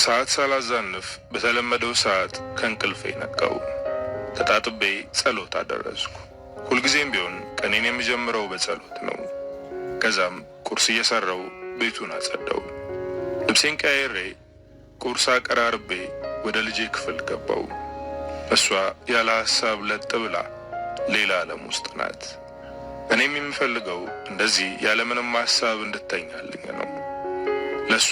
ሰዓት ሳላዛንፍ በተለመደው ሰዓት ከእንቅልፌ ነቃው። ተጣጥቤ ጸሎት አደረስኩ። ሁልጊዜም ቢሆን ቀኔን የምጀምረው በጸሎት ነው። ከዛም ቁርስ እየሰራው ቤቱን አጸዳው። ልብሴን ቀያይሬ ቁርስ አቀራርቤ ወደ ልጄ ክፍል ገባው። እሷ ያለ ሀሳብ ለጥ ብላ ሌላ ዓለም ውስጥ ናት። እኔም የምፈልገው እንደዚህ ያለምንም ሀሳብ እንድተኛልኝ ነው። ለእሷ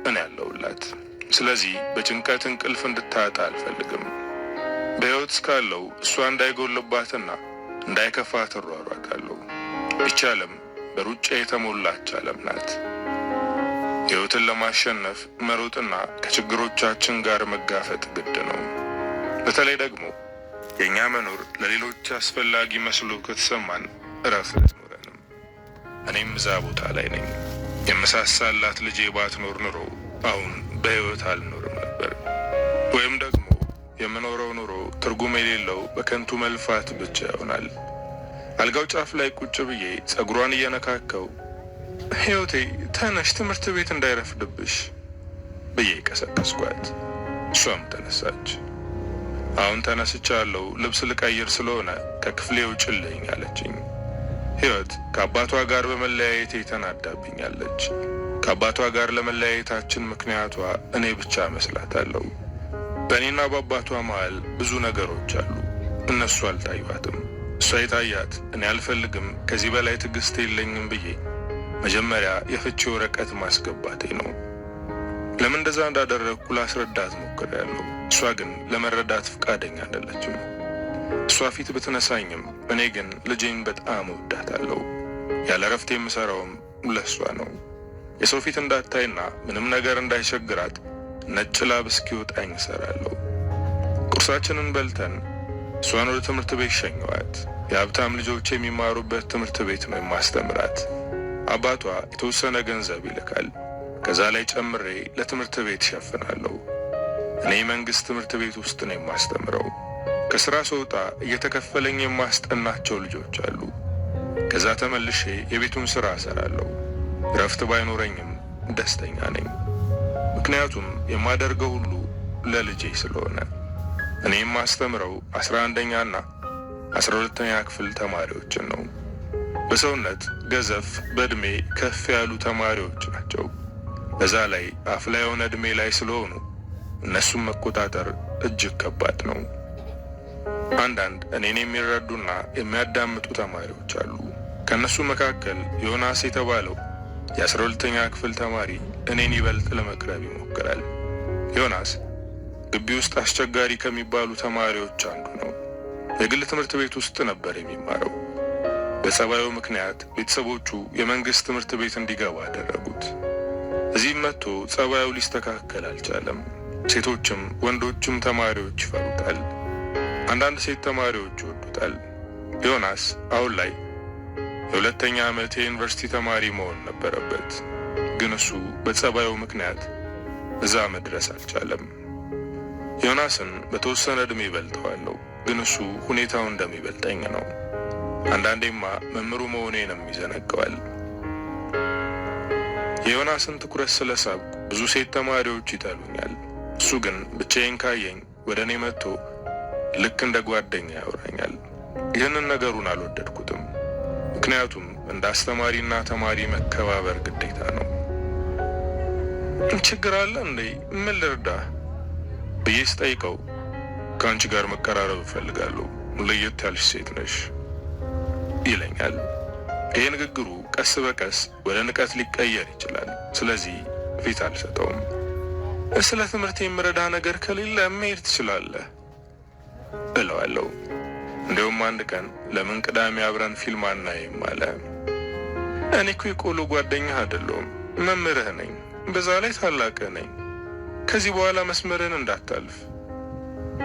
እኔ ያለሁላት። ስለዚህ በጭንቀት እንቅልፍ እንድታጣ አልፈልግም። በሕይወት እስካለው እሷ እንዳይጎልባትና እንዳይከፋት እሯሯጣለሁ። ይህች ዓለም በሩጫ የተሞላች ዓለም ናት። ሕይወትን ለማሸነፍ መሮጥና ከችግሮቻችን ጋር መጋፈጥ ግድ ነው። በተለይ ደግሞ የእኛ መኖር ለሌሎች አስፈላጊ መስሎ ከተሰማን እረፍት አይኖረንም። እኔም እዛ ቦታ ላይ ነኝ። የመሳሳላት ልጄ ባትኖር ኑሮ አሁን በሕይወት አልኖርም ነበር። ወይም ደግሞ የምኖረው ኑሮ ትርጉም የሌለው በከንቱ መልፋት ብቻ ይሆናል። አልጋው ጫፍ ላይ ቁጭ ብዬ ጸጉሯን እየነካከው ሕይወቴ ተነሽ፣ ትምህርት ቤት እንዳይረፍድብሽ ብዬ ቀሰቀስኳት። እሷም ተነሳች። አሁን ተነስቻለሁ፣ ልብስ ልቀይር ስለሆነ ከክፍሌ ውጭልኝ አለችኝ። ሕይወት ከአባቷ ጋር በመለያየቴ ተናዳብኛለች። ከአባቷ ጋር ለመለያየታችን ምክንያቷ እኔ ብቻ መስላታለሁ። በእኔና በአባቷ መሃል ብዙ ነገሮች አሉ። እነሱ አልታዩአትም። እሷ የታያት እኔ አልፈልግም፣ ከዚህ በላይ ትዕግስት የለኝም ብዬ መጀመሪያ የፍቺ ወረቀት ማስገባቴ ነው። ለምን እንደዛ እንዳደረግኩ ላስረዳት ሞክሬያለሁ። እሷ ግን ለመረዳት ፈቃደኛ አይደለችም። እሷ ፊት ብትነሳኝም እኔ ግን ልጄን በጣም እወዳታለሁ። ያለ እረፍት የምሰራውም ለእሷ ነው። የሰው ፊት እንዳታይና ምንም ነገር እንዳይቸግራት ነጭ ላብ እስኪወጣኝ እሰራለሁ። ቁርሳችንን በልተን እሷን ወደ ትምህርት ቤት ሸኘዋት። የሀብታም ልጆች የሚማሩበት ትምህርት ቤት ነው የማስተምራት። አባቷ የተወሰነ ገንዘብ ይልካል። ከዛ ላይ ጨምሬ ለትምህርት ቤት እሸፍናለሁ። እኔ የመንግስት ትምህርት ቤት ውስጥ ነው የማስተምረው። ከስራ ስወጣ እየተከፈለኝ የማስጠናቸው ልጆች አሉ። ከዛ ተመልሼ የቤቱን ስራ እሰራለሁ። እረፍት ባይኖረኝም ደስተኛ ነኝ። ምክንያቱም የማደርገው ሁሉ ለልጄ ስለሆነ። እኔ የማስተምረው 11ኛና 12ኛ ክፍል ተማሪዎችን ነው። በሰውነት ገዘፍ በዕድሜ ከፍ ያሉ ተማሪዎች ናቸው። በዛ ላይ አፍላ የሆነ ዕድሜ ላይ ስለሆኑ እነሱን መቆጣጠር እጅግ ከባድ ነው። አንዳንድ እኔን የሚረዱና የሚያዳምጡ ተማሪዎች አሉ። ከእነሱ መካከል ዮናስ የተባለው የ12ኛ ክፍል ተማሪ እኔን ይበልጥ ለመቅረብ ይሞክራል። ዮናስ ግቢ ውስጥ አስቸጋሪ ከሚባሉ ተማሪዎች አንዱ ነው። የግል ትምህርት ቤት ውስጥ ነበር የሚማረው። በጸባዩ ምክንያት ቤተሰቦቹ የመንግስት ትምህርት ቤት እንዲገባ አደረጉት። እዚህም መጥቶ ጸባዩ ሊስተካከል አልቻለም። ሴቶችም ወንዶችም ተማሪዎች ይፈሩታል። አንዳንድ ሴት ተማሪዎች ይወዱታል። ዮናስ አሁን ላይ የሁለተኛ ዓመት የዩኒቨርሲቲ ተማሪ መሆን ነበረበት፣ ግን እሱ በጸባዩ ምክንያት እዛ መድረስ አልቻለም። ዮናስን በተወሰነ ዕድሜ ይበልጠዋለሁ፣ ግን እሱ ሁኔታው እንደሚበልጠኝ ነው። አንዳንዴማ መምህሩ መሆኔንም ይዘነገዋል። የዮናስን ትኩረት ስለሳብኩ ብዙ ሴት ተማሪዎች ይጠሉኛል። እሱ ግን ብቻዬን ካየኝ ወደ እኔ መጥቶ ልክ እንደ ጓደኛ ያወራኛል። ይህንን ነገሩን አልወደድኩትም። ምክንያቱም እንደ አስተማሪና ተማሪ መከባበር ግዴታ ነው። ችግር አለ እንዴ? ምን ልርዳህ ብዬ ስጠይቀው ከአንቺ ጋር መቀራረብ እፈልጋለሁ፣ ለየት ያልሽ ሴት ነሽ ይለኛል። ይህ ንግግሩ ቀስ በቀስ ወደ ንቀት ሊቀየር ይችላል። ስለዚህ ፊት አልሰጠውም። ስለ ትምህርት የምረዳ ነገር ከሌለ መሄድ ትችላለህ እለዋለሁ። እንዲሁም አንድ ቀን ለምን ቅዳሜ አብረን ፊልም አናይም አለ። እኔ እኮ የቆሎ ጓደኛህ አይደለሁም፣ መምህርህ ነኝ። በዛ ላይ ታላቅህ ነኝ። ከዚህ በኋላ መስመርህን እንዳታልፍ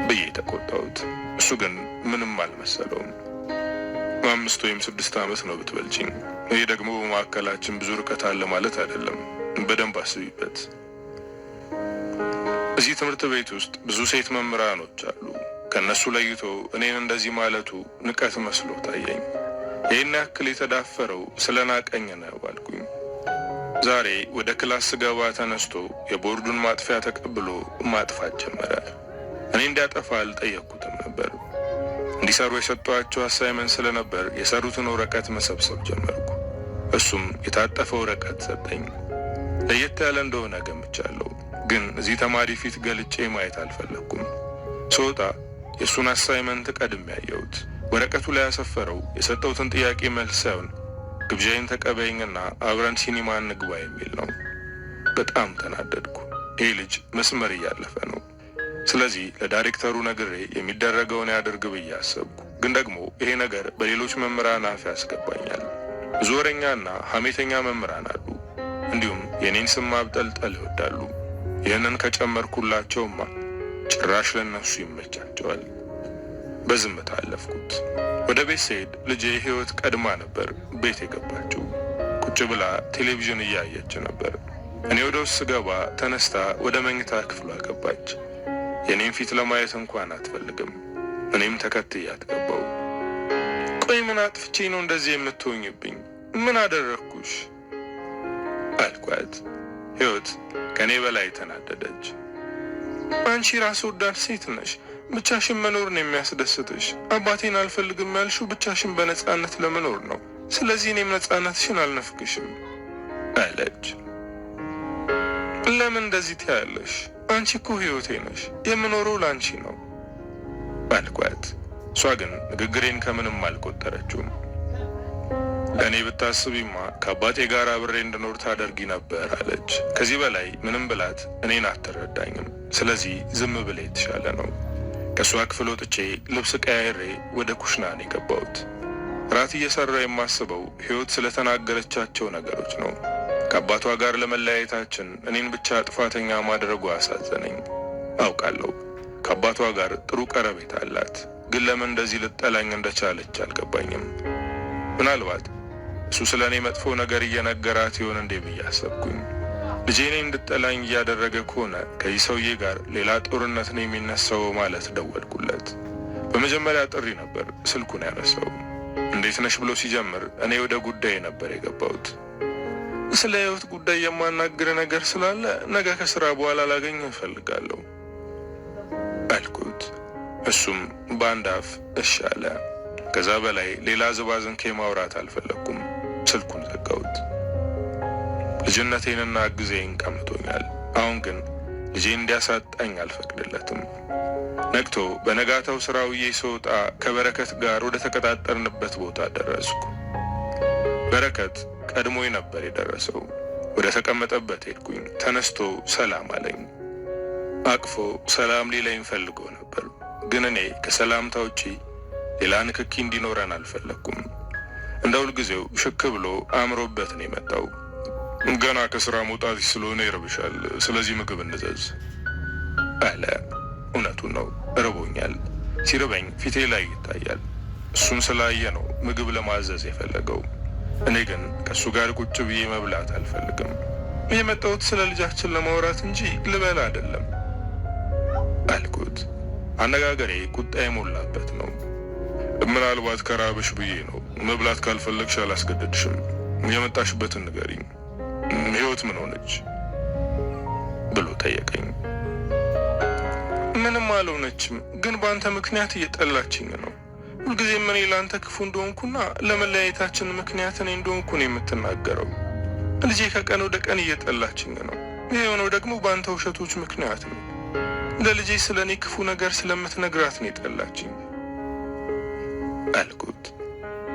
ብዬ ተቆጣሁት። እሱ ግን ምንም አልመሰለውም። 5 ወይም 6 ዓመት ነው ብትበልጭኝ። ይህ ደግሞ በመካከላችን ብዙ ርቀት አለ ማለት አይደለም። በደንብ አስቢበት። እዚህ ትምህርት ቤት ውስጥ ብዙ ሴት መምህራኖች አሉ። ከእነሱ ለይቶ እኔን እንደዚህ ማለቱ ንቀት መስሎ ታየኝ። ይህን ያክል የተዳፈረው ስለ ናቀኝ ነው አልኩኝ። ዛሬ ወደ class ስገባ ተነስቶ የቦርዱን ማጥፊያ ተቀብሎ ማጥፋት ጀመረ። እኔ እንዲያጠፋ አልጠየቅኩትም ነበር። እንዲሰሩ የሰጠኋቸው assignment ስለነበር የሰሩትን ወረቀት መሰብሰብ ጀመርኩ። እሱም የታጠፈ ወረቀት ሰጠኝ። ለየት ያለ እንደሆነ ገምቻለሁ፣ ግን እዚህ ተማሪ ፊት ገልጬ ማየት አልፈለግኩም። ስወጣ የእሱን assignment ቀድሜ ያየሁት። ወረቀቱ ላይ ያሰፈረው የሰጠሁትን ጥያቄ መልስ ሳይሆን ግብዣዬን ተቀበይኝና አብረን ሲኒማ እንግባ የሚል ነው። በጣም ተናደድኩ። ይህ ልጅ መስመር እያለፈ ነው። ስለዚህ ለዳይሬክተሩ ነግሬ የሚደረገውን ያድርግ ብዬ አሰብኩ። ግን ደግሞ ይሄ ነገር በሌሎች መምህራን አፍ ያስገባኛል። ብዙ ወሬኛና ሐሜተኛ መምህራን አሉ። እንዲሁም የኔን ስም ማብጠልጠል ይወዳሉ። ይህንን ከጨመርኩላቸውማ ጭራሽ ለነሱ ይመቻቸዋል። በዝምታ አለፍኩት። ወደ ቤት ስሄድ ልጄ ህይወት ቀድማ ነበር ቤት የገባችው። ቁጭ ብላ ቴሌቪዥን እያየች ነበር። እኔ ወደ ውስጥ ስገባ ተነስታ ወደ መኝታ ክፍሏ ገባች። የኔን ፊት ለማየት እንኳን አትፈልግም። እኔም ተከትያት ገባው። ቆይ ምን አጥፍቼ ነው እንደዚህ የምትሆኝብኝ? ምን አደረግኩሽ? አልኳት። ህይወት ከእኔ በላይ ተናደደች። አንቺ ራስ ወዳድ ሴት ነሽ። ብቻሽን መኖር ነው የሚያስደስትሽ። አባቴን አልፈልግም ያልሽው ብቻሽን በነፃነት ለመኖር ነው። ስለዚህ እኔም ነፃነትሽን አልነፍግሽም አለች። ለምን እንደዚህ ትያለሽ? አንቺ እኮ ህይወቴ ነሽ። የምኖረው ለአንቺ ነው አልኳት። እሷ ግን ንግግሬን ከምንም አልቆጠረችውም። ለእኔ ብታስቢማ ከአባቴ ጋር አብሬ እንድኖር ታደርጊ ነበር አለች። ከዚህ በላይ ምንም ብላት እኔን አትረዳኝም። ስለዚህ ዝም ብለ የተሻለ ነው። ከእሷ ክፍል ወጥቼ ልብስ ቀያይሬ ወደ ኩሽና ነው የገባሁት። ራት እየሰራ የማስበው ህይወት ስለተናገረቻቸው ነገሮች ነው። ከአባቷ ጋር ለመለያየታችን እኔን ብቻ ጥፋተኛ ማድረጉ አሳዘነኝ። አውቃለሁ ከአባቷ ጋር ጥሩ ቀረቤታ አላት፣ ግን ለምን እንደዚህ ልጠላኝ እንደቻለች አልገባኝም። ምናልባት እሱ ስለ እኔ መጥፎ ነገር እየነገራት ይሆን እንዴ ብዬ አሰብኩኝ። ልጄ እኔን እንድጠላኝ እያደረገ ከሆነ ከዚህ ሰውዬ ጋር ሌላ ጦርነት ነው የሚነሳው ማለት ደወልኩለት። በመጀመሪያ ጥሪ ነበር ስልኩን ያነሳው። እንዴት ነሽ ብሎ ሲጀምር እኔ ወደ ጉዳይ ነበር የገባሁት። ስለ ህይወት ጉዳይ የማናግር ነገር ስላለ ነገ ከስራ በኋላ ላገኝ እፈልጋለሁ አልኩት። እሱም በአንድ አፍ እሺ አለ። ከዛ በላይ ሌላ ዝባዝንኬ ማውራት አልፈለግኩም። ስልኩን ዘጋሁት። ልጅነቴንና ጊዜን ቀምቶኛል። አሁን ግን ልጄን እንዲያሳጣኝ አልፈቅድለትም። ነግቶ በነጋታው ስራ ውዬ ስወጣ ከበረከት ጋር ወደ ተቀጣጠርንበት ቦታ ደረስኩ። በረከት ቀድሞኝ ነበር የደረሰው። ወደ ተቀመጠበት ሄድኩኝ። ተነስቶ ሰላም አለኝ። አቅፎ ሰላም ሊለኝ ፈልጎ ነበር፣ ግን እኔ ከሰላምታ ውጪ ሌላ ንክኪ እንዲኖረን አልፈለግኩም። እንደ ሁልጊዜው ሽክ ብሎ አምሮበት ነው የመጣው። ገና ከስራ መውጣት ስለሆነ ይረብሻል፣ ስለዚህ ምግብ እንዘዝ አለ። እውነቱን ነው፣ እርቦኛል። ሲርበኝ ፊቴ ላይ ይታያል። እሱን ስላየ ነው ምግብ ለማዘዝ የፈለገው። እኔ ግን ከእሱ ጋር ቁጭ ብዬ መብላት አልፈልግም። የመጣሁት ስለ ልጃችን ለማውራት እንጂ ልበላ አይደለም አልኩት። አነጋገሬ ቁጣ የሞላበት ነው። ምናልባት ከራበሽ ብዬ ነው። መብላት ካልፈለግሽ አላስገደድሽም። የመጣሽበትን ንገሪኝ። ህይወት ምን ሆነች ብሎ ጠየቀኝ። ምንም አልሆነችም፣ ግን በአንተ ምክንያት እየጠላችኝ ነው። ሁልጊዜም እኔ ለአንተ ክፉ እንደሆንኩና ለመለያየታችን ምክንያት እኔ እንደሆንኩ ነው የምትናገረው። ልጄ ከቀን ወደ ቀን እየጠላችኝ ነው። ይህ የሆነው ደግሞ በአንተ ውሸቶች ምክንያት ነው። ለልጄ ስለ እኔ ክፉ ነገር ስለምትነግራት ነው የጠላችኝ አልኩት።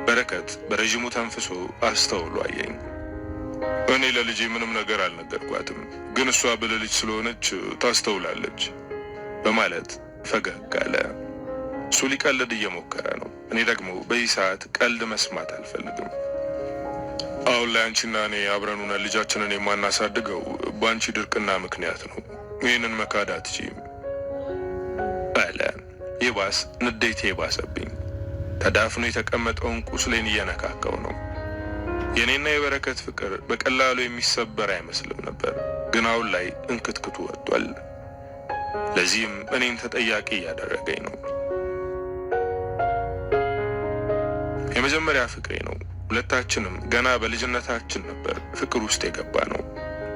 በረከት በረዥሙ ተንፍሶ አስተውሎ አየኝ። እኔ ለልጄ ምንም ነገር አልነገርኳትም፣ ግን እሷ ብልህ ልጅ ስለሆነች ታስተውላለች በማለት ፈገግ አለ። እሱ ሊቀልድ እየሞከረ ነው። እኔ ደግሞ በዚህ ሰዓት ቀልድ መስማት አልፈልግም። አሁን ላይ አንቺና እኔ አብረን ሆነን ልጃችንን የማናሳድገው በአንቺ ድርቅና ምክንያት ነው። ይህንን መካድ አትችይም አለ። ይባስ ንዴቴ የባሰብኝ። ተዳፍኖ የተቀመጠውን ቁስሌን እየነካካው ነው። የእኔና የበረከት ፍቅር በቀላሉ የሚሰበር አይመስልም ነበር፣ ግን አሁን ላይ እንክትክቱ ወጥቷል። ለዚህም እኔን ተጠያቂ እያደረገኝ ነው። የመጀመሪያ ፍቅሬ ነው። ሁለታችንም ገና በልጅነታችን ነበር ፍቅር ውስጥ የገባ ነው።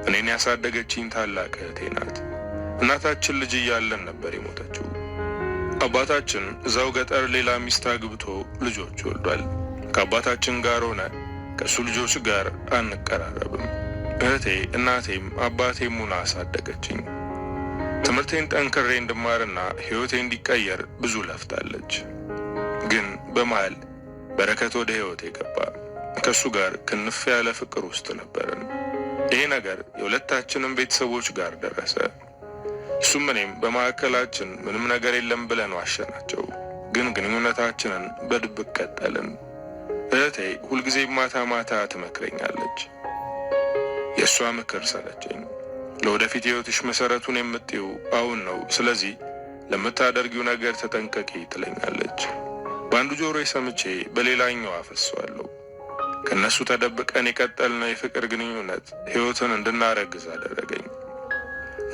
እኔን ያሳደገችኝ ታላቅ እህቴ ናት። እናታችን ልጅ እያለን ነበር የሞተችው። አባታችን እዛው ገጠር ሌላ ሚስት አግብቶ ልጆች ወልዷል። ከአባታችን ጋር ሆነ ከእሱ ልጆች ጋር አንቀራረብም። እህቴ እናቴም አባቴም ሆና አሳደገችኝ። ትምህርቴን ጠንክሬ እንድማርና ሕይወቴ እንዲቀየር ብዙ ለፍታለች። ግን በመሃል በረከት ወደ ሕይወቴ ገባ። ከእሱ ጋር ክንፍ ያለ ፍቅር ውስጥ ነበርን። ይሄ ነገር የሁለታችንም ቤተሰቦች ጋር ደረሰ። እሱም እኔም በማዕከላችን ምንም ነገር የለም ብለን ዋሸናቸው። ግን ግንኙነታችንን በድብቅ ቀጠልን። እህቴ ሁልጊዜ ማታ ማታ ትመክረኛለች። የእሷ ምክር ሰለቸኝ። ለወደፊት ሕይወትሽ መሰረቱን የምጥዪው አሁን ነው፣ ስለዚህ ለምታደርጊው ነገር ተጠንቀቂ ትለኛለች። በአንዱ ጆሮ ሰምቼ በሌላኛው አፈሰዋለሁ። ከእነሱ ተደብቀን የቀጠልነው የፍቅር ግንኙነት ሕይወትን እንድናረግዝ አደረገኝ።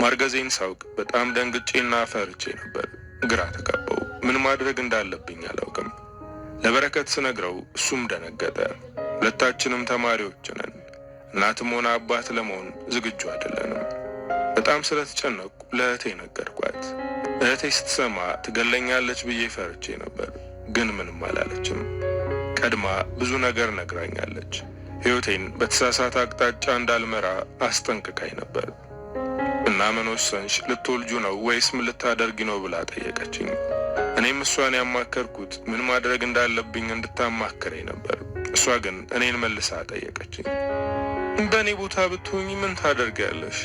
ማርገዜን ሳውቅ በጣም ደንግጬና ፈርቼ ነበር። ግራ ተጋባው። ምን ማድረግ እንዳለብኝ አላውቅም። ለበረከት ስነግረው እሱም ደነገጠ። ሁለታችንም ተማሪዎች ነን። እናትም ሆነ አባት ለመሆን ዝግጁ አይደለንም። በጣም ስለተጨነቅኩ ለእህቴ ነገርኳት። እህቴ ስትሰማ ትገለኛለች ብዬ ፈርቼ ነበር፣ ግን ምንም አላለችም። ቀድማ ብዙ ነገር ነግራኛለች። ሕይወቴን በተሳሳተ አቅጣጫ እንዳልመራ አስጠንቅቃኝ ነበር። እና ምን ወሰንሽ? ልትወልጁ ነው ወይስ ምን ልታደርጊ ነው ብላ ጠየቀችኝ። እኔም እሷን ያማከርኩት ምን ማድረግ እንዳለብኝ እንድታማክረኝ ነበር። እሷ ግን እኔን መልሳ ጠየቀችኝ። በእኔ ቦታ ብትሆኚ ምን ታደርጊያለሽ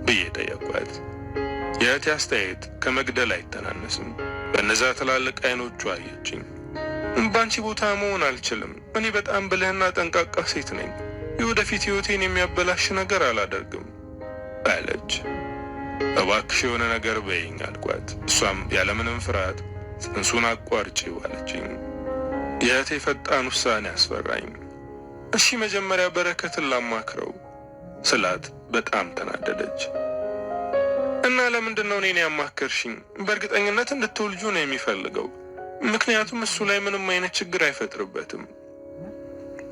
ብዬ ጠየኳት። የእህቴ አስተያየት ከመግደል አይተናነስም። በእነዛ ትላልቅ አይኖቹ አየችኝ። በአንቺ ቦታ መሆን አልችልም። እኔ በጣም ብልህና ጠንቃቃ ሴት ነኝ። የወደፊት ሕይወቴን የሚያበላሽ ነገር አላደርግም አለች። እባክሽ የሆነ ነገር በይኝ አልኳት። እሷም ያለምንም ፍርሃት ጽንሱን አቋርጪው አለችኝ። የእህቴ ፈጣን ውሳኔ አስፈራኝ። እሺ መጀመሪያ በረከትን ላማክረው ስላት በጣም ተናደደች። እና ለምንድን ነው እኔን ያማከርሽኝ? በእርግጠኝነት እንድትወልጁ ነው የሚፈልገው። ምክንያቱም እሱ ላይ ምንም አይነት ችግር አይፈጥርበትም።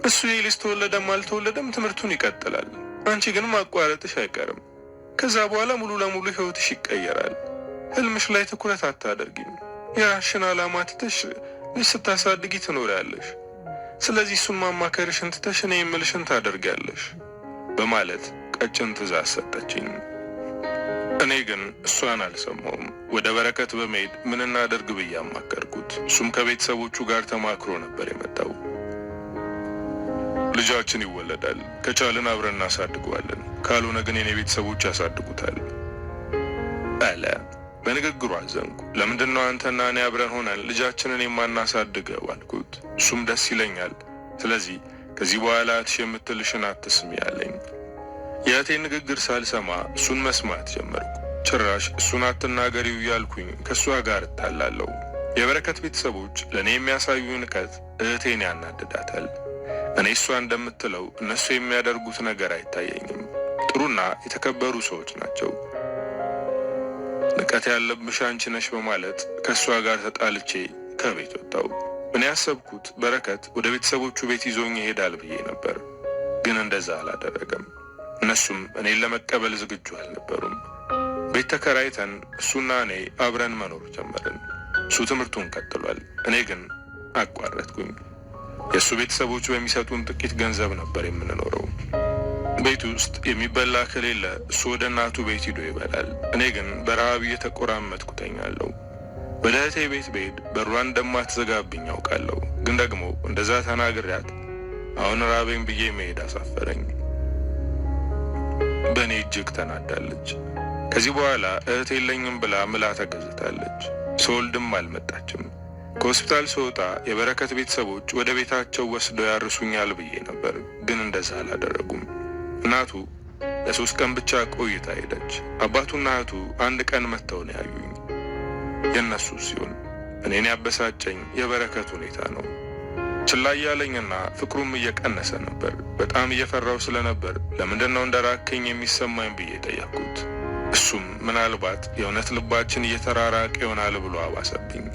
እሱ የልጅ ተወለደም አልተወለደም ትምህርቱን ይቀጥላል። አንቺ ግን ማቋረጥሽ አይቀርም። ከዛ በኋላ ሙሉ ለሙሉ ህይወትሽ ይቀየራል። ህልምሽ ላይ ትኩረት አታደርጊም። የራስሽን ዓላማ ትተሽ ልጅ ስታሳድጊ ትኖሪያለሽ። ስለዚህ እሱን ማማከርሽን ትተሽ እኔ የምልሽን ታደርጊያለሽ በማለት ቀጭን ትዕዛዝ ሰጠችኝ። እኔ ግን እሷን አልሰማውም። ወደ በረከት በመሄድ ምን እናደርግ ብዬ አማከርኩት። እሱም ከቤተሰቦቹ ጋር ተማክሮ ነበር የመጣው። ልጃችን ይወለዳል፣ ከቻልን አብረን እናሳድገዋለን፣ ካልሆነ ግን የኔ ቤተሰቦች ያሳድጉታል አለ። በንግግሩ አዘንኩ። ለምንድን ነው አንተና እኔ አብረን ሆነን ልጃችንን የማናሳድገው አልኩት። እሱም ደስ ይለኛል፣ ስለዚህ ከዚህ በኋላ እህትሽ የምትልሽን አትስሚ አለኝ። የእህቴን ንግግር ሳልሰማ እሱን መስማት ጀመርኩ። ጭራሽ እሱን አትናገሪው እያልኩኝ ከእሷ ጋር እጣላለሁ። የበረከት ቤተሰቦች ለእኔ የሚያሳዩ ንቀት እህቴን ያናድዳታል። እኔ እሷ እንደምትለው እነሱ የሚያደርጉት ነገር አይታየኝም። ጥሩና የተከበሩ ሰዎች ናቸው። ንቀት ያለብሽ አንቺ ነሽ በማለት ከእሷ ጋር ተጣልቼ ከቤት ወጣሁ። እኔ ያሰብኩት በረከት ወደ ቤተሰቦቹ ቤት ይዞኝ ይሄዳል ብዬ ነበር፣ ግን እንደዛ አላደረገም። እነሱም እኔን ለመቀበል ዝግጁ አልነበሩም። ቤት ተከራይተን እሱና እኔ አብረን መኖር ጀመርን። እሱ ትምህርቱን ቀጥሏል፣ እኔ ግን አቋረጥኩኝ። የእሱ ቤተሰቦች በሚሰጡን ጥቂት ገንዘብ ነበር የምንኖረው። ቤት ውስጥ የሚበላ ከሌለ እሱ ወደ እናቱ ቤት ሂዶ ይበላል። እኔ ግን በረሃብ እየተቆራመጥኩ ተኛለሁ። ወደ እህቴ ቤት ብሄድ በሯን እንደማትዘጋብኝ ያውቃለሁ። ግን ደግሞ እንደዛ ተናግሪያት አሁን ራበኝ ብዬ መሄድ አሳፈረኝ። በእኔ እጅግ ተናዳለች። ከዚህ በኋላ እህት የለኝም ብላ ምላ ተገዝታለች። ስወልድም አልመጣችም። ከሆስፒታል ስወጣ የበረከት ቤተሰቦች ወደ ቤታቸው ወስደው ያርሱኛል ብዬ ነበር፣ ግን እንደዛ አላደረጉም። እናቱ ለ3 ቀን ብቻ ቆይታ ሄደች። አባቱና እህቱ አንድ ቀን መጥተው ነው ያዩኝ። የእነሱ ሲሆን እኔን ያበሳጨኝ የበረከት ሁኔታ ነው። ችላ እያለኝና ፍቅሩም እየቀነሰ ነበር። በጣም እየፈራው ስለነበር ለምንድን ነው እንደራከኝ የሚሰማኝ ብዬ ጠየቅኩት። እሱም ምናልባት የእውነት ልባችን እየተራራቀ ይሆናል ብሎ አባሰብኝ።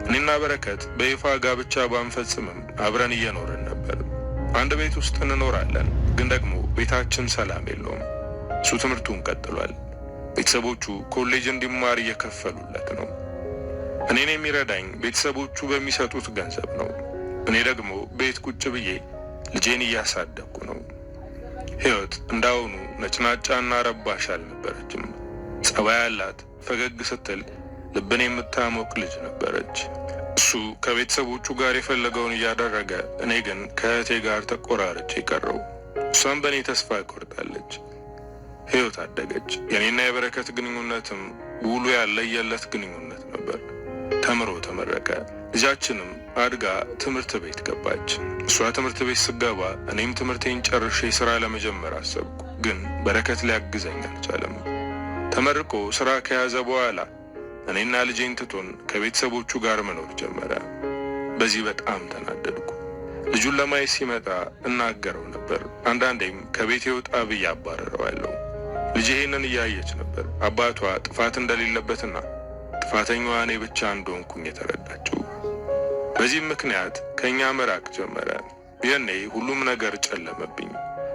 እኔና በረከት በይፋ ጋብቻ ባንፈጽምም አብረን እየኖርን ነበር። አንድ ቤት ውስጥ እንኖራለን፣ ግን ደግሞ ቤታችን ሰላም የለውም። እሱ ትምህርቱን ቀጥሏል። ቤተሰቦቹ ኮሌጅ እንዲማር እየከፈሉለት ነው። እኔን የሚረዳኝ ቤተሰቦቹ በሚሰጡት ገንዘብ ነው። እኔ ደግሞ ቤት ቁጭ ብዬ ልጄን እያሳደግኩ ነው። ሕይወት እንዳሁኑ ነጭናጫና ረባሽ አልነበረችም። ጸባይ ያላት፣ ፈገግ ስትል ልብን የምታሞቅ ልጅ ነበረች። እሱ ከቤተሰቦቹ ጋር የፈለገውን እያደረገ፣ እኔ ግን ከእህቴ ጋር ተቆራርጬ ቀረው። እሷም በእኔ ተስፋ ቆርጣለች። ሕይወት አደገች። የእኔና የበረከት ግንኙነትም ውሉ ያለየለት ግንኙነት ነበር። ተምሮ ተመረቀ። ልጃችንም አድጋ ትምህርት ቤት ገባች። እሷ ትምህርት ቤት ስገባ እኔም ትምህርቴን ጨርሼ ስራ ለመጀመር አሰብኩ። ግን በረከት ሊያግዘኝ አልቻለም። ተመርቆ ስራ ከያዘ በኋላ እኔና ልጄን ትቶን ከቤተሰቦቹ ጋር መኖር ጀመረ። በዚህ በጣም ተናደድኩ። ልጁን ለማየት ሲመጣ እናገረው ነበር። አንዳንዴም ከቤቴ ውጣ ብዬ አባረረዋለሁ። ልጄ ይህንን እያየች ነበር አባቷ ጥፋት እንደሌለበትና ጥፋተኛዋ እኔ ብቻ እንደሆንኩኝ የተረዳችው። በዚህም ምክንያት ከእኛ መራቅ ጀመረ። የኔ ሁሉም ነገር ጨለመብኝ።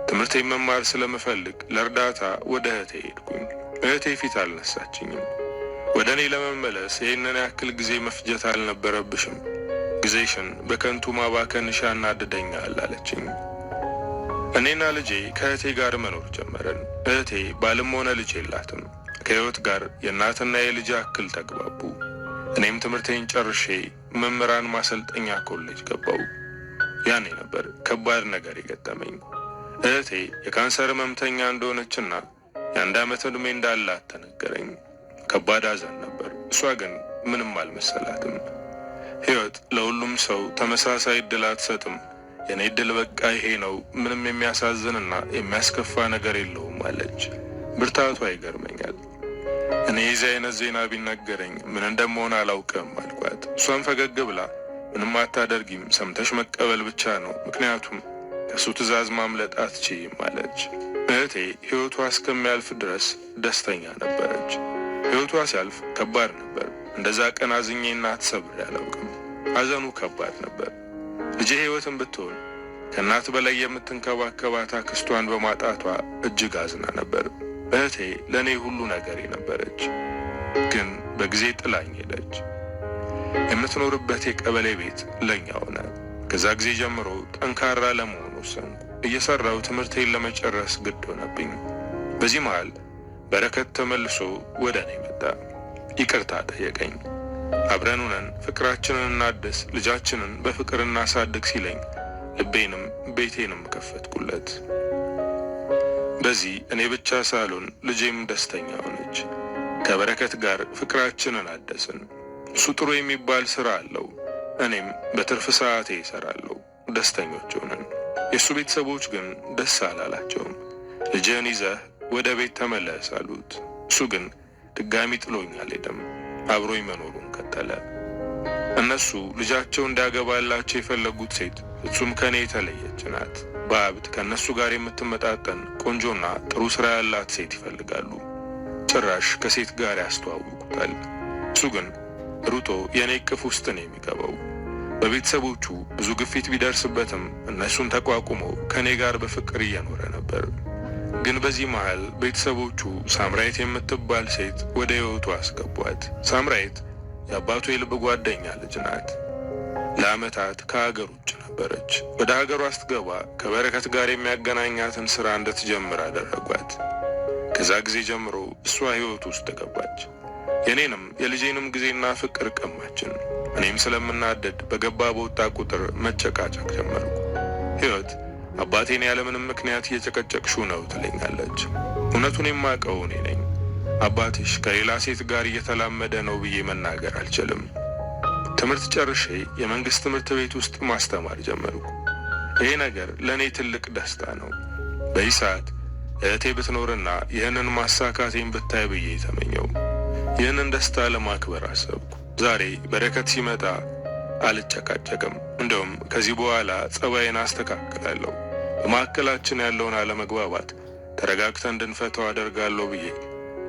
ትምህርቴን መማር ስለምፈልግ ለእርዳታ ወደ እህቴ ሄድኩኝ። እህቴ ፊት አልነሳችኝም። ወደ እኔ ለመመለስ ይህንን ያክል ጊዜ መፍጀት አልነበረብሽም፣ ጊዜሽን በከንቱ ማባከንሽ ያናድደኛል አለችኝ። እኔና ልጄ ከእህቴ ጋር መኖር ጀመረን። እህቴ ባልም ሆነ ልጅ የላትም። ከህይወት ጋር የእናትና የልጅ ያክል ተግባቡ። እኔም ትምህርቴን ጨርሼ መምህራን ማሰልጠኛ ኮሌጅ ገባው። ያኔ ነበር ከባድ ነገር የገጠመኝ። እህቴ የካንሰር ህመምተኛ እንደሆነችና የ1 ዓመት ዕድሜ እንዳላት ተነገረኝ። ከባድ ሐዘን ነበር። እሷ ግን ምንም አልመሰላትም። ህይወት ለሁሉም ሰው ተመሳሳይ እድል አትሰጥም። የኔ እድል በቃ ይሄ ነው፣ ምንም የሚያሳዝንና የሚያስከፋ ነገር የለውም አለች። ብርታቷ ይገርመኛል። እኔ የዚህ አይነት ዜና ቢነገረኝ ምን እንደመሆን አላውቅም አልኳት። እሷም ፈገግ ብላ ምንም አታደርጊም፣ ሰምተሽ መቀበል ብቻ ነው፣ ምክንያቱም ከእሱ ትዕዛዝ ማምለጥ አትችይም አለች። እህቴ ሕይወቷ እስከሚያልፍ ድረስ ደስተኛ ነበረች። ሕይወቷ ሲያልፍ ከባድ ነበር። እንደዛ ቀን አዝኜና ተሰብሬ አላውቅም። ሐዘኑ ከባድ ነበር። ልጄ ሕይወትን ብትሆን ከእናት በላይ የምትንከባከባት አክስቷን በማጣቷ እጅግ አዝና ነበር። እህቴ ለእኔ ሁሉ ነገሬ ነበረች፣ ግን በጊዜ ጥላኝ ሄደች። የምትኖርበት የቀበሌ ቤት ለኛ ሆነ። ከዛ ጊዜ ጀምሮ ጠንካራ ለመሆን ወሰንኩ። እየሰራው ትምህርቴን ለመጨረስ ግድ ሆነብኝ። በዚህ መሃል በረከት ተመልሶ ወደ እኔ መጣ። ይቅርታ ጠየቀኝ። አብረን ሆነን ፍቅራችንን እናድስ፣ ልጃችንን በፍቅር እናሳድግ ሲለኝ ልቤንም ቤቴንም ከፈትኩለት። በዚህ እኔ ብቻ ሳልሆን ልጄም ደስተኛ ሆነች። ከበረከት ጋር ፍቅራችንን አደስን። እሱ ጥሩ የሚባል ስራ አለው፣ እኔም በትርፍ ሰዓቴ እሰራለሁ። ደስተኞች ሆነን። የእሱ ቤተሰቦች ግን ደስ አላላቸውም። ልጅህን ይዘህ ወደ ቤት ተመለስ አሉት። እሱ ግን ድጋሚ ጥሎኝ አልሄደም። አብሮኝ መኖሩን ቀጠለ። እነሱ ልጃቸው እንዳገባላቸው የፈለጉት ሴት ፍጹም ከእኔ የተለየች ናት። በሀብት ከእነሱ ጋር የምትመጣጠን ቆንጆና ጥሩ ስራ ያላት ሴት ይፈልጋሉ። ጭራሽ ከሴት ጋር ያስተዋውቁታል። እሱ ግን ሩጦ የእኔ እቅፍ ውስጥ ነው የሚገባው። በቤተሰቦቹ ብዙ ግፊት ቢደርስበትም እነሱን ተቋቁሞ ከእኔ ጋር በፍቅር እየኖረ ነበር። ግን በዚህ መሃል ቤተሰቦቹ ሳምራይት የምትባል ሴት ወደ ሕይወቱ አስገቧት። ሳምራይት የአባቱ የልብ ጓደኛ ልጅ ናት። ለዓመታት ከሀገር ውጭ ነበረች። ወደ ሀገሯ ስትገባ ከበረከት ጋር የሚያገናኛትን ስራ እንድትጀምር አደረጓት። ከዛ ጊዜ ጀምሮ እሷ ሕይወት ውስጥ ገባች። የኔንም የልጄንም ጊዜና ፍቅር ቀማችን። እኔም ስለምናደድ በገባ በወጣ ቁጥር መጨቃጨቅ ጀመርኩ። ሕይወት አባቴን ያለምንም ምክንያት እየጨቀጨቅሽው ነው ትለኛለች። እውነቱን የማውቀው እኔ ነኝ። አባትሽ ከሌላ ሴት ጋር እየተላመደ ነው ብዬ መናገር አልችልም። ትምህርት ጨርሼ የመንግስት ትምህርት ቤት ውስጥ ማስተማር ጀመርኩ። ይሄ ነገር ለእኔ ትልቅ ደስታ ነው። በዚህ ሰዓት እህቴ ብትኖርና ይህንን ማሳካቴን ብታይ ብዬ ተመኘው። ይህንን ደስታ ለማክበር አሰብኩ። ዛሬ በረከት ሲመጣ አልጨቃጨቅም። እንደውም ከዚህ በኋላ ጸባይን አስተካክላለሁ። በመካከላችን ያለውን አለመግባባት ተረጋግተን እንድንፈታው አደርጋለሁ ብዬ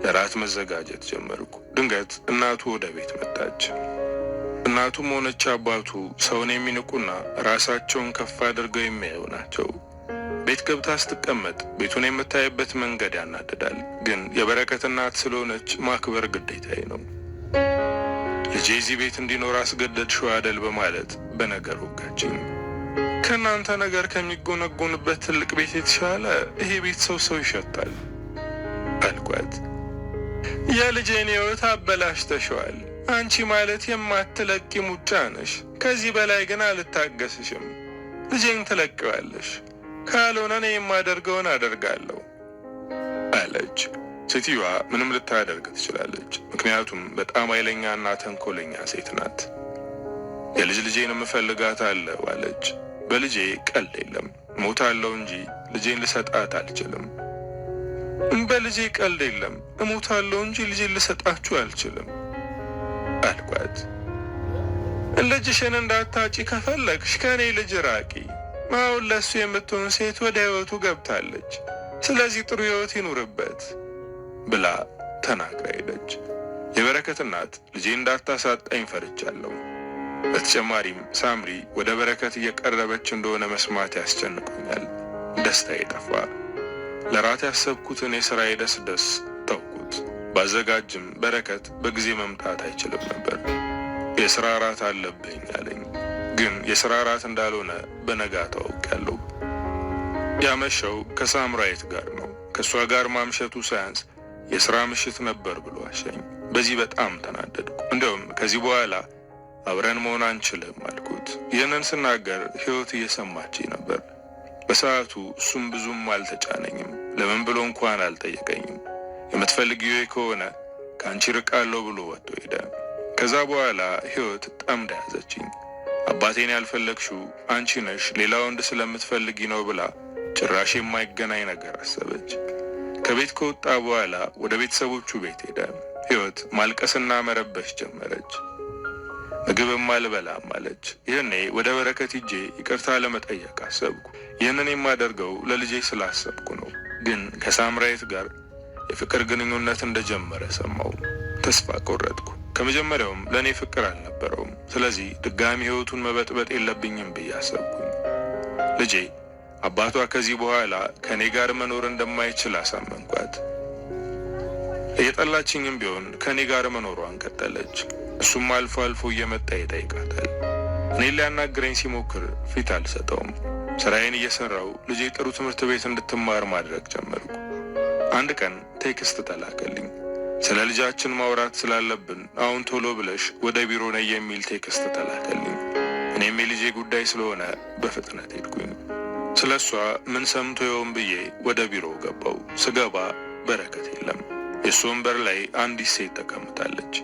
ለራት መዘጋጀት ጀመርኩ። ድንገት እናቱ ወደ ቤት መጣች። እናቱም ሆነች አባቱ ሰውን የሚንቁና ራሳቸውን ከፍ አድርገው የሚያዩ ናቸው። ቤት ገብታ ስትቀመጥ ቤቱን የምታይበት መንገድ ያናድዳል። ግን የበረከት እናት ስለሆነች ማክበር ግዴታዬ ነው። ልጄ እዚህ ቤት እንዲኖር አስገደድሽው አደል በማለት በነገር ወጋችኝ። ከእናንተ ነገር ከሚጎነጎንበት ትልቅ ቤት የተሻለ ይሄ ቤት ሰው ሰው ይሸታል አልኳት። የልጄን ሕይወት አበላሽተሸዋል። አንቺ ማለት የማትለቂ ሙጫ ነሽ። ከዚህ በላይ ግን አልታገስሽም። ልጄን ትለቂዋለሽ፣ ካልሆነ እኔ የማደርገውን አደርጋለሁ አለች። ሴትዮዋ ምንም ልታደርግ ትችላለች፣ ምክንያቱም በጣም ኃይለኛና ተንኮለኛ ሴት ናት። የልጅ ልጄን እምፈልጋታለሁ አለች። በልጄ ቀልድ የለም፣ እሞታለሁ እንጂ ልጄን ልሰጣት አልችልም። በልጄ ቀልድ የለም፣ እሞታለሁ እንጂ ልጄን ልሰጣችሁ አልችልም አልኳት። ልጅሽን እንዳታጪ ከፈለግሽ ከእኔ ልጅ ራቂ። አሁን ለእሱ የምትሆን ሴት ወደ ሕይወቱ ገብታለች። ስለዚህ ጥሩ ሕይወት ይኑርበት ብላ ተናግራ ሄደች። የበረከት እናት ልጄ እንዳታሳጣኝ ፈርቻለሁ። በተጨማሪም ሳምሪ ወደ በረከት እየቀረበች እንደሆነ መስማት ያስጨንቆኛል። ደስታ የጠፋ ለራት ያሰብኩትን የሥራ ደስ ተውኩት። ባዘጋጅም በረከት በጊዜ መምጣት አይችልም ነበር። የሥራ እራት አለብኝ አለኝ። ግን የሥራ እራት እንዳልሆነ በነጋታው አውቄያለሁ። ያመሸው ከሳምራዊት ጋር ነው። ከእሷ ጋር ማምሸቱ ሳያንስ የሥራ ምሽት ነበር ብሎ አሸኝ። በዚህ በጣም ተናደድኩ። እንዲያውም ከዚህ በኋላ አብረን መሆን አንችልም አልኩት። ይህንን ስናገር ሕይወት እየሰማችኝ ነበር። በሰዓቱ እሱም ብዙም አልተጫነኝም። ለምን ብሎ እንኳን አልጠየቀኝም። የምትፈልጊው ከሆነ ከአንቺ ርቃለሁ ብሎ ወጥቶ ሄደ። ከዛ በኋላ ሕይወት ጠምዳ ያዘችኝ። አባቴን ያልፈለግሽው አንቺ ነሽ፣ ሌላ ወንድ ስለምትፈልጊ ነው ብላ ጭራሽ የማይገናኝ ነገር አሰበች። ከቤት ከወጣ በኋላ ወደ ቤተሰቦቹ ቤት ሄደ። ሕይወት ማልቀስና መረበሽ ጀመረች። ምግብም አልበላም አለች። ይህኔ ወደ በረከት ሂጄ ይቅርታ ለመጠየቅ አሰብኩ። ይህንን የማደርገው ለልጄ ስላሰብኩ ነው። ግን ከሳምራዊት ጋር የፍቅር ግንኙነት እንደጀመረ ሰማው። ተስፋ ቆረጥኩ። ከመጀመሪያውም ለእኔ ፍቅር አልነበረውም። ስለዚህ ድጋሚ ሕይወቱን መበጥበጥ የለብኝም ብዬ አሰብኩኝ። ልጄ አባቷ ከዚህ በኋላ ከእኔ ጋር መኖር እንደማይችል አሳመንኳት። እየጠላችኝም ቢሆን ከእኔ ጋር መኖሯን ቀጠለች። እሱም አልፎ አልፎ እየመጣ ይጠይቃታል። እኔን ሊያናግረኝ ሲሞክር ፊት አልሰጠውም። ስራዬን እየሰራው ልጄ ጥሩ ትምህርት ቤት እንድትማር ማድረግ ጀመርኩ። አንድ ቀን text ተላከልኝ። ስለ ልጃችን ማውራት ስላለብን አሁን ቶሎ ብለሽ ወደ ቢሮ ነይ የሚል text ተላከልኝ። እኔም የልጄ ጉዳይ ስለሆነ በፍጥነት ሄድኩኝ። ስለ እሷ ምን ሰምቶ ይሆን ብዬ ወደ ቢሮው ገባው። ስገባ በረከት የለም። የእሱ ወንበር ላይ አንዲት ሴት ተቀምጣለች።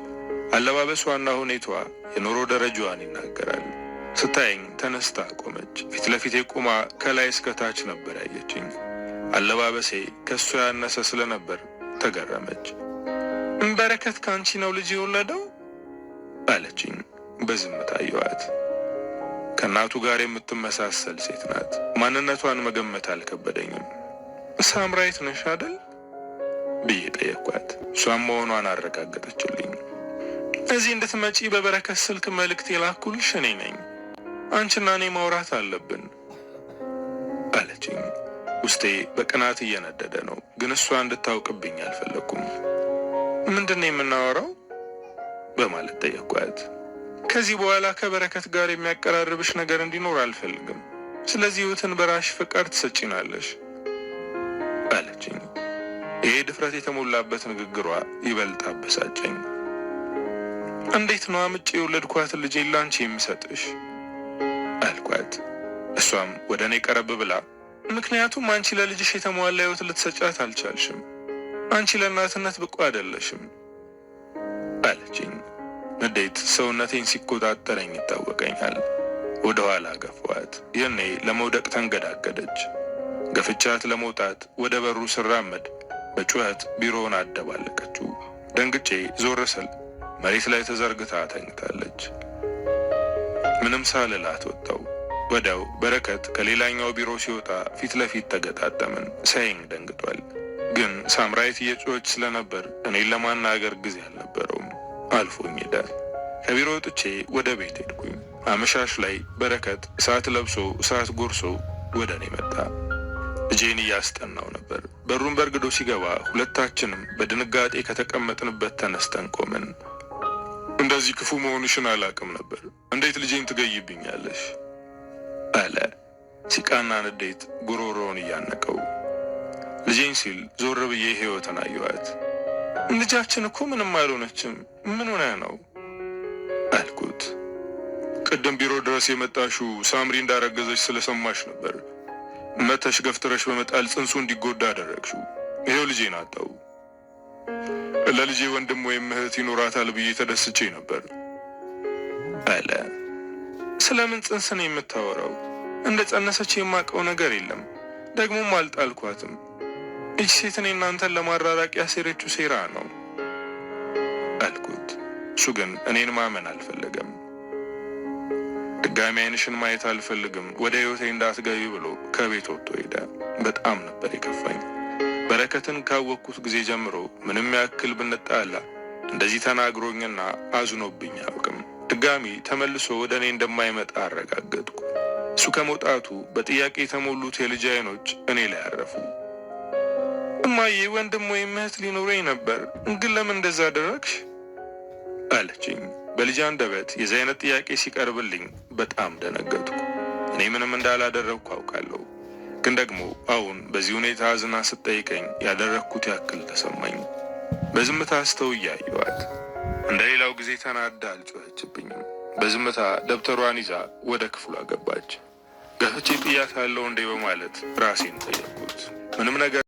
አለባበሷና ሁኔታዋ የኑሮ ደረጃዋን ይናገራል። ስታየኝ ተነስታ ቆመች። ፊት ለፊቴ ቆማ ከላይ እስከ ታች ነበር ያየችኝ። አለባበሴ ከእሷ ያነሰ ስለነበር ተገረመች። በረከት ከአንቺ ነው ልጅ የወለደው አለችኝ። በዝምታ አየኋት። ከእናቱ ጋር የምትመሳሰል ሴት ናት። ማንነቷን መገመት አልከበደኝም። ሳምራዊት ነሽ አደል ብዬ ጠየኳት። እሷም መሆኗን አረጋገጠችልኝ። እዚህ እንድትመጪ በበረከት ስልክ መልእክት የላኩልሽ እኔ ነኝ። አንቺና እኔ ማውራት አለብን አለችኝ። ውስጤ በቅናት እየነደደ ነው፣ ግን እሷ እንድታውቅብኝ አልፈለግኩም። ምንድን ነው የምናወራው በማለት ጠየኳት። ከዚህ በኋላ ከበረከት ጋር የሚያቀራርብሽ ነገር እንዲኖር አልፈልግም። ስለዚህ ሕይወትን በራሽ ፈቃድ ትሰጪናለሽ አለችኝ። ይሄ ድፍረት የተሞላበት ንግግሯ ይበልጥ አበሳጨኝ። እንዴት ነው አምጬ የወለድኳትን ልጄን ላንቺ የምሰጥሽ? አልኳት። እሷም ወደ እኔ ቀረብ ብላ ምክንያቱም አንቺ ለልጅሽ የተሟላ ሕይወት ልትሰጫት አልቻልሽም። አንቺ ለእናትነት ብቁ አይደለሽም አለችኝ። ንዴት ሰውነቴን ሲቆጣጠረኝ ይታወቀኛል። ወደ ኋላ ገፏት። ይህኔ ለመውደቅ ተንገዳገደች። ገፍቻት ለመውጣት ወደ በሩ ስራመድ በጩኸት ቢሮውን አደባለቀችው። ደንግጬ ዞር ስል መሬት ላይ ተዘርግታ ተኝታለች። ምንም ሳልላት ወጣው። ወዲያው በረከት ከሌላኛው ቢሮ ሲወጣ ፊት ለፊት ተገጣጠምን። ሳይኝ ደንግጧል። ግን ሳምራዊት እየጮኸች ስለነበር እኔን ለማናገር ጊዜ አልነበረውም። አልፎኝ ሄደ። ከቢሮ ወጥቼ ወደ ቤት ሄድኩኝ። አመሻሽ ላይ በረከት እሳት ለብሶ እሳት ጎርሶ ወደ እኔ መጣ። ልጄን እያስጠናው ነበር። በሩን በርግዶ ሲገባ ሁለታችንም በድንጋጤ ከተቀመጥንበት ተነስተን ቆምን። እንደዚህ ክፉ መሆንሽን አላውቅም ነበር። እንዴት ልጄን ትገይብኛለሽ? አለ ሲቃና ንዴት ጉሮሮውን እያነቀው። ልጄን ሲል ዞር ብዬ ህይወትን አየኋት። ልጃችን እኮ ምንም አልሆነችም፣ ምን ሆነህ ነው አልኩት። ቅድም ቢሮ ድረስ የመጣሽው ሳምሪ እንዳረገዘች ስለሰማሽ ነበር። መተሽ ገፍትረሽ በመጣል ጽንሱ እንዲጎዳ አደረግሽው። ይኸው ልጄን አጣው። ለልጄ ወንድም ወይም እህት ይኖራታል ብዬ ተደስቼ ነበር አለ። ስለምን ጽንስ ነው የምታወራው? እንደ ጸነሰች የማውቀው ነገር የለም። ደግሞም አልጣልኳትም። ይች ሴት እኔ እናንተን ለማራራቅ ያሴረችው ሴራ ነው አልኩት። እሱ ግን እኔን ማመን አልፈለገም። ድጋሚ ዓይንሽን ማየት አልፈልግም፣ ወደ ህይወቴ እንዳትገቢ ብሎ ከቤት ወጥቶ ሄደ። በጣም ነበር የከፋኝ። በረከትን ካወቅኩት ጊዜ ጀምሮ ምንም ያክል ብንጣላ እንደዚህ ተናግሮኝና አዝኖብኝ አያውቅም። ድጋሚ ተመልሶ ወደ እኔ እንደማይመጣ አረጋገጥኩ። እሱ ከመውጣቱ በጥያቄ የተሞሉት የልጅ ዓይኖች እኔ ላይ አረፉ። እማዬ ወንድም ወይም እህት ሊኖረኝ ነበር፣ ግን ለምን እንደዛ አደረግሽ? አለችኝ። በልጅ አንደበት የዚህ አይነት ጥያቄ ሲቀርብልኝ በጣም ደነገጥኩ። እኔ ምንም እንዳላደረግኩ አውቃለሁ፣ ግን ደግሞ አሁን በዚህ ሁኔታ አዝና ስትጠይቀኝ ያደረግኩት ያክል ተሰማኝ። በዝምታ አስተውዬ አየኋት። እንደ ሌላው ጊዜ ተናዳ አልጮኸችብኝም። በዝምታ ደብተሯን ይዛ ወደ ክፍሏ ገባች። ገፍቼ ጥያት አለው እንዴ በማለት ራሴን ጠየቅኩት። ምንም ነገር